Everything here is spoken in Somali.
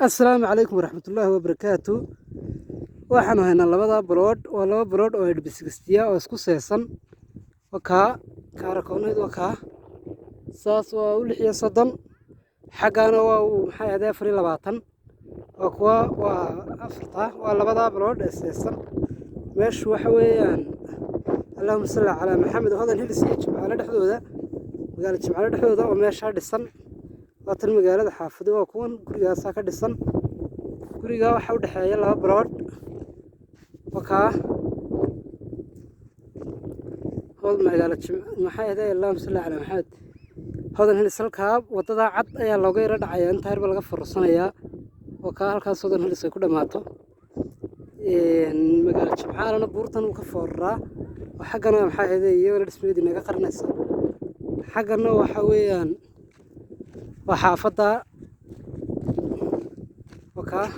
Assalaamu calaykum waraxmatullaahi wabarakaatu. Waxaanu haynaa labada baloodh, waa laba baloodh oo 8 by 60 oo isku seesan. Waa kaa kaarakoonad, waa kaa saas, waa u 36, xaggana waa uu maxay ahayd 24. Waa kuwa, waa afarta, waa labada baloodh ee seesan. Meeshu waxa weeyaan, allahuma salli calaa Maxamed, Hodan Hills iyo Jimcaale dhexdooda, magaala Jimcaale dhexdooda oo meeshaa dhisan. Waa tan magaalada xaafado, waa kuwan gurigaasaa ka dhisan. Guriga waxaa u dhexeeya laba baloodh. Waa kaa hod magaala maxay ahayd, allahuma salli calaa Maxamed, Hodan Hills. Halkaa wadada cad ayaa looga yaro dhacayaa, intaa yarba laga fursanayaa. Waa kaa halkaas Hodan Hills ay ku dhammaato. Magaala Jimcaalena buurtan uu ka fooraraa oo xaggana maxay ahayd iyagana dhismadeedii naga qarinaysa. Xaggana waxa weeyaan waa xaafadda. Waa kaa.